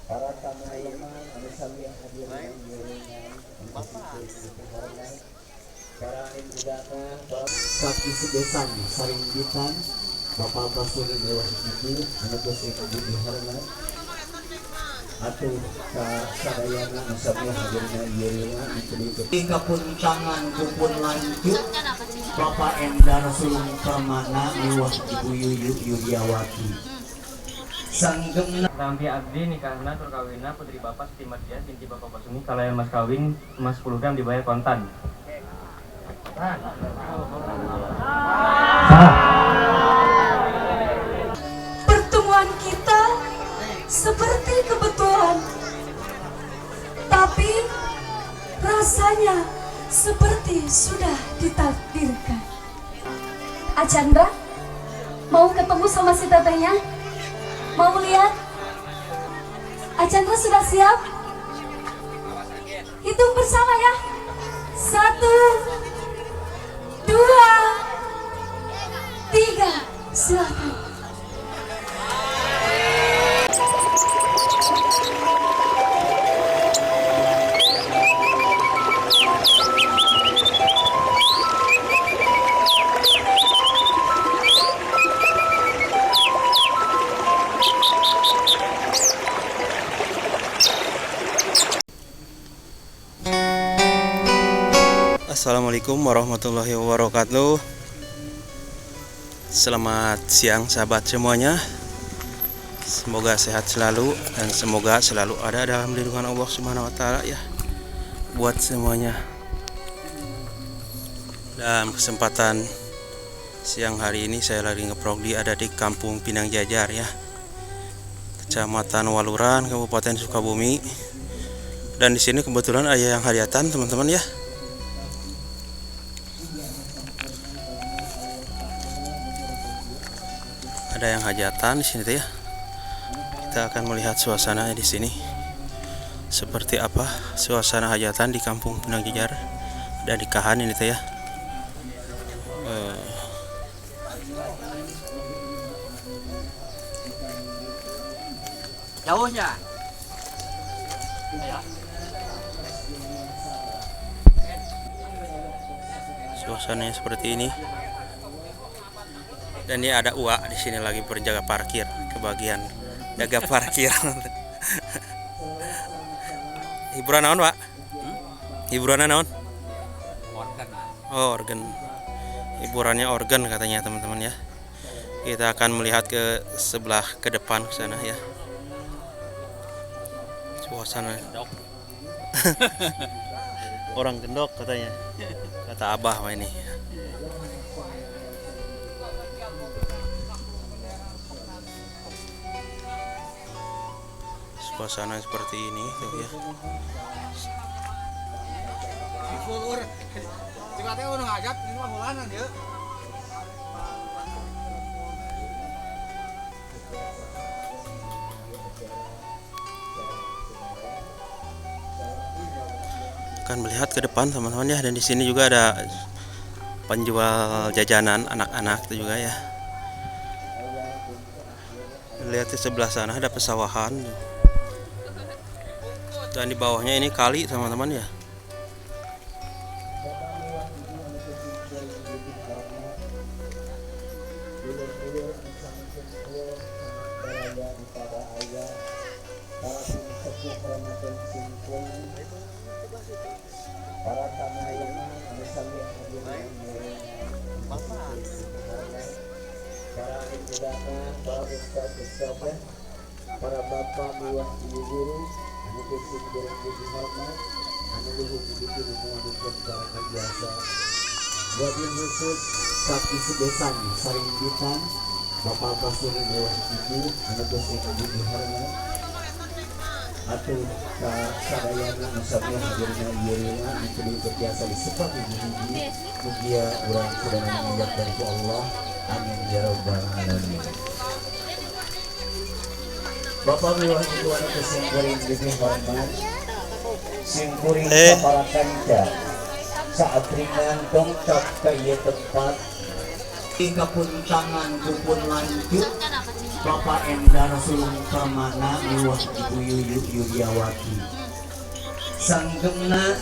Para tamu undangan anu sami hadir para undangan kaki sedesan saringgitan Bapak Basuri Dewa Ibu anu geus dihormat atuh ka sadayana anu sami hadirna ieu anu kapuntangan kupun lanjut Bapak Endar Sulung Permana miwah Ibu Yuyu Yudiawati. Sanggemna Rampi abdi nikahna tur kawinna putri bapak Siti Mardiah binti Bapak Basumi kalayan mas kawin emas 10 gram dibayar kontan. Pertemuan kita seperti kebetulan, tapi rasanya seperti sudah ditakdirkan. Achandra, mau ketemu sama si tetehnya? Mau lihat? Achandra sudah siap? Hitung bersama ya. 1, 2, 3. Silakan. Assalamualaikum warahmatullahi wabarakatuh. Selamat siang sahabat semuanya. Semoga sehat selalu dan semoga selalu ada dalam lindungan Allah Subhanahu wa taala ya buat semuanya. Dalam kesempatan siang hari ini saya lagi ngeprog di ada di Kampung Pinang Jajar ya, Kecamatan Waluran, Kabupaten Sukabumi. Dan di sini kebetulan ada yang hajatan teman-teman ya. Ada yang hajatan di sini ya. Kita akan melihat suasananya di sini. Seperti apa suasana hajatan di Kampung Pinang Jajar dan nikahan ini teh ya. Jauhnya. Suasananya seperti ini. Dan ini ada UA di sini lagi berjaga parkir, kebagian jaga parkir. Hiburan naon, Pak? Hiburan naon? Organ. Oh, organ. Hiburannya organ katanya teman-teman ya. Kita akan melihat ke sebelah ke depan ke sana ya. Suasana. Gendok. Orang gendok katanya. Kata Abah mah ini. Suasana seperti ini tuh ya. Akan melihat ke depan teman-teman ya, dan di sini juga ada penjual jajanan anak-anak itu juga ya. Lihat di sebelah sana ada pesawahan. Dan di bawahnya ini kali teman-teman ya. Para bapak buah ibu guru anu kusing dihormat anu luhur para biasa wabil khusus kaki sedesan saringgitan Bapak Basuri Dewa Ibu anu kusing dihormat atuh ka sadayana anu sami hadirna ieu anu biasa disepat hiji-hiji mugia urang sadayana mengucapkan ku Allah amin ya rabbal alamin. Bapak miwah ibu anu simkuring dihormat simkuring para kanca saat ringan dongkap ka ieu tempat kapuntangan kupun lanjut Bapak Endar Sulung Permana miwah Ibu Yuyu Yuliawati. Sanggemna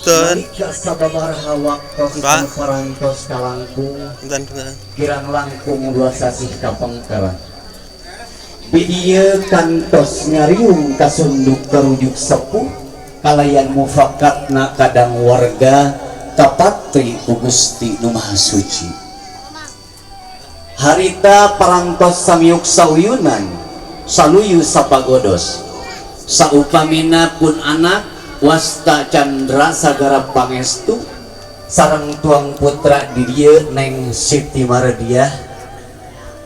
nalika sababaraha waktos parantos kalangkung kirang langkung 2 sasih kapengker. Bidieu kantos ngariung kasunduk karujuk sepuh kalayan mufakatna kadang warga kapatri ku Gusti Nu Maha Suci. Harita parantos samiuk sauyunan saluyu sapagodos saupamina pun anak wasta Chandra Sagara Pangestu sareng tuang putra di dieu Neng Siti Mardiah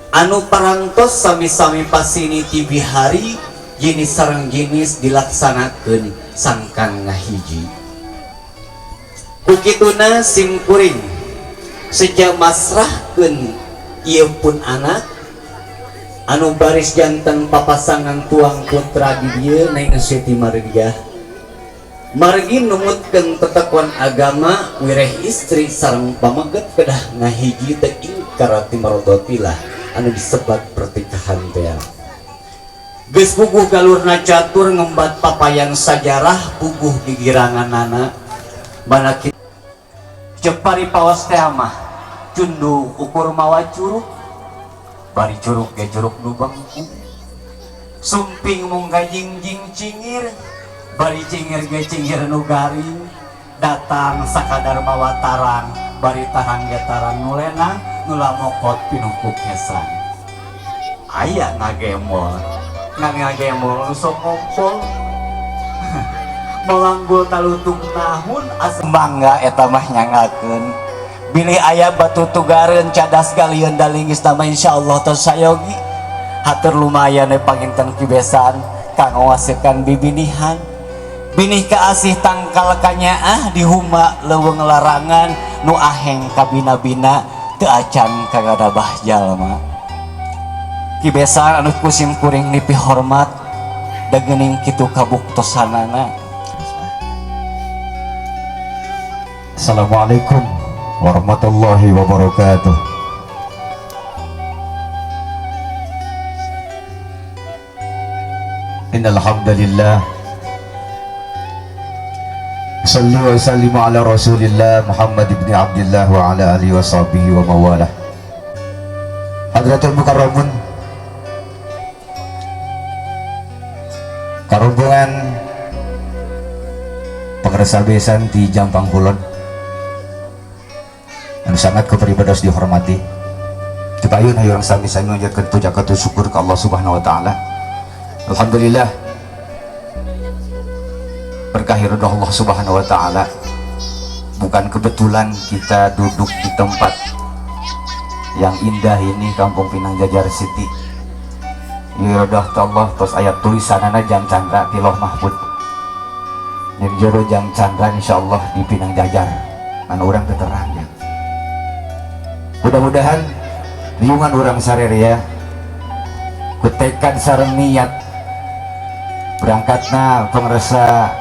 anu parantos sami-sami pasini ti bihari jenis sareng jenis dilaksanakeun sangkan ngahiji. Kukituna simkuring sejak masrahkeun ieu pun anak anu baris janten papasangan tuang putra di dieu Neng Siti Mardiah margi numutkeun tetekon agama wireh istri sareng pameget kedah ngahiji teu ingkar ti mardotilah anu disebat pertikahan teh. Geus puguh galurna catur ngembat papayan sajarah puguh gigiranganana mana ceuk pari paos teh mah cundu ukur mawa curug bari curug ge curug nu bengkung sumping mung gajingjing cingir bari cingir ge cingir nu garing datang sakadar mawa tarang bari tarang ge tarang nu lenang nu lamokot pinuh ku kesan aya ngagemol ngan ngagemol nu sok ngompol melanggul talutung tahun asem bangga eta mah nyangakeun bilih aya batu tugareun cadas galieun dalingis nama insyaallah tos sayogi hatur lumayan we panginten kibesan kanggo ngasekan bibinihan binih kaasih tangkal kanyaah di huma leuweung larangan nu aheng kabina-bina teu acan kagadabah jalma. Kibesan anu ku sim kuring dipihormat da geuning kitu kabuktosanana. Assalamualaikum warahmatullahi wabarakatuh. Innal hamdalillah sallu wa sallimu ala Rasulillah Muhammad ibn Abdullah wa ala alihi wa sahbihi wa mawalah. Hadratul Mukarramun, karombongan pengersa besan di Jampang Kulon anu sangat kepribadian dihormati. Tepayun hayu urang sami-sami manjatkeun puja katur syukur ka Allah Subhanahu wa taala. Alhamdulillah berkah ridho Allah Subhanahu wa taala. Bukan kebetulan kita duduk di tempat yang indah ini, Kampung Pinang Jajar City. Ridho Allah terus ayat tulisanana Jang Chandra ti Loh Mahfud. Yang jero Jang Chandra insyaallah di Pinang Jajar. Anu urang teu terang ya. Mudah-mudahan riungan urang sarerea ku tekad sareng niat berangkatna pengersa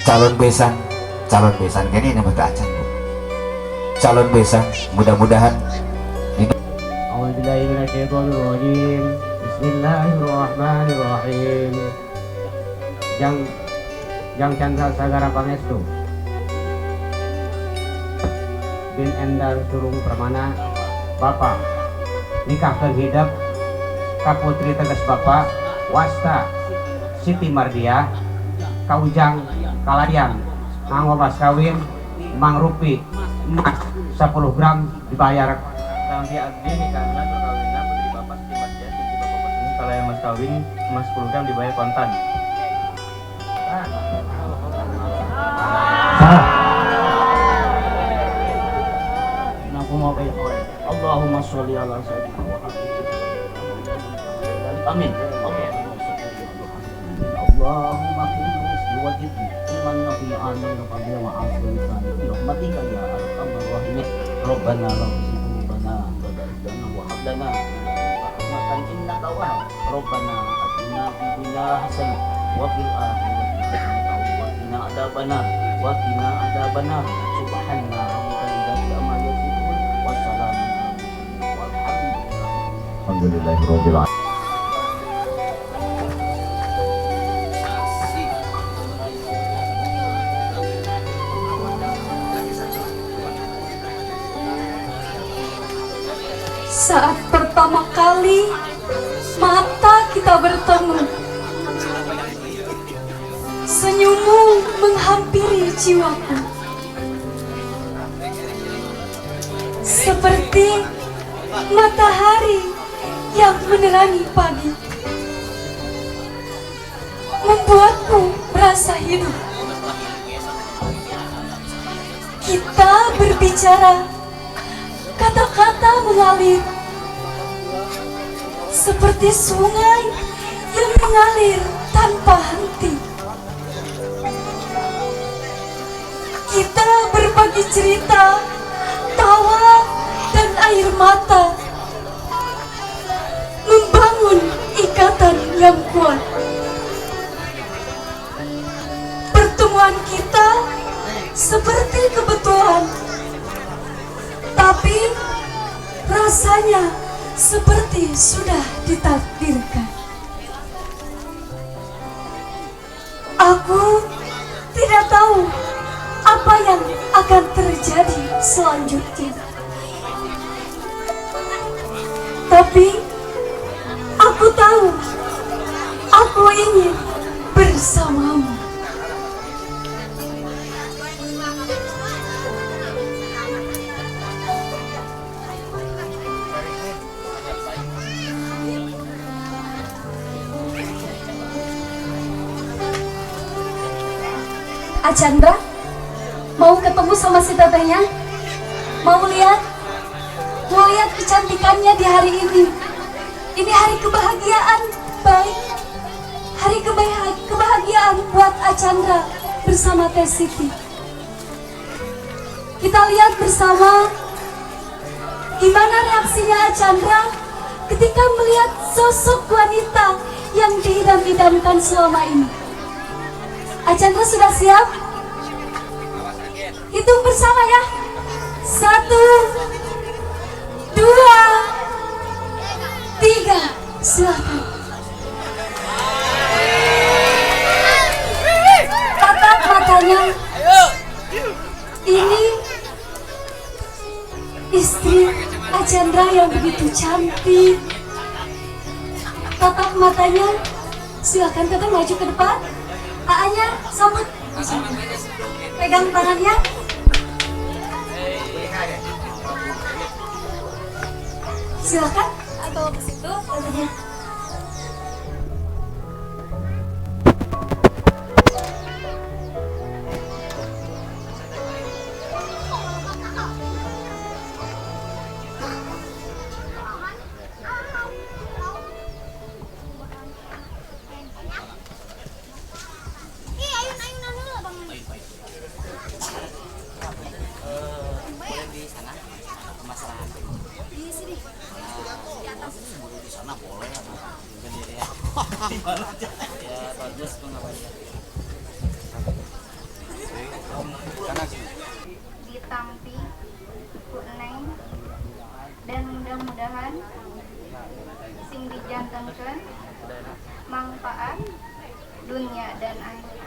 calon besan kene ini mah acan Bu. Calon besan mudah-mudahan. A'udzubillahi minasyaitonirrajim. Bismillahirrahmanirrahim. Jang Chandra Sagara Pangestu bin Endar Surung Permana Bapak nikahkeun hidep ka putri teges Bapak wasta Siti Mardiah ka Ujang kalayan nganggo mas kawin mangrupi emas 10 gram dibayar. Tampi abdi nikahna perkawinna putri Bapak Siti Mardiah binti Bapak Basumi kalayan mas kawin emas 10 gram dibayar kontan. Allahumma sholli ala sayyidina Muhammad. Amin. Allahumma qini wa zidni ilman nafi'an wa 'afwan bi rahmatika ya arhamar rahimin. Rabbana la tuzigh qulubana ba'da idh hadaytana wa hab lana min ladunka rahmatan innaka wahhab. Rabbana atina fid dunya hasanah wa fil akhirati hasanah wa qina adzabannar wa qina adzabannar. Subhana rabbika rabbil izzati amma yasifun wa salamun alal mursalin walhamdulillah. Walhamdulillahirabbil alamin. Saat pertama kali mata kita bertemu, senyummu menghampiri jiwaku, seperti matahari yang menerangi pagi, membuatku merasa hidup. Kita berbicara, kata-kata mengalir seperti sungai yang mengalir tanpa henti. Kita berbagi cerita, tawa, dan air mata, membangun ikatan yang kuat. Pertemuan kita seperti kebetulan, tapi rasanya seperti sudah ditakdirkan. Aku tidak tahu apa yang akan terjadi selanjutnya, tapi aku tahu aku ingin bersamamu. Achandra, mau ketemu sama si tetehnya? Mau lihat? Mau lihat kecantikannya di hari ini? Ini hari kebahagiaan, baik. Hari kebahagiaan buat Achandra bersama Teh Siti. Kita lihat bersama gimana reaksinya Achandra ketika melihat sosok wanita yang diidam-idamkan selama ini. Achandra sudah siap? Hitung bersama ya. 1, 2, 3. Silakan. Tatap matanya. Ini istri Achandra yang begitu cantik. Tatap matanya. Silakan tetap maju ke depan. A-nya sambut, pegang tangannya. Silakan atau ke situ katanya. Ditampi ku Neng dan mudah-mudahan sing dijantenkeun manfaat dunia dan akhirat.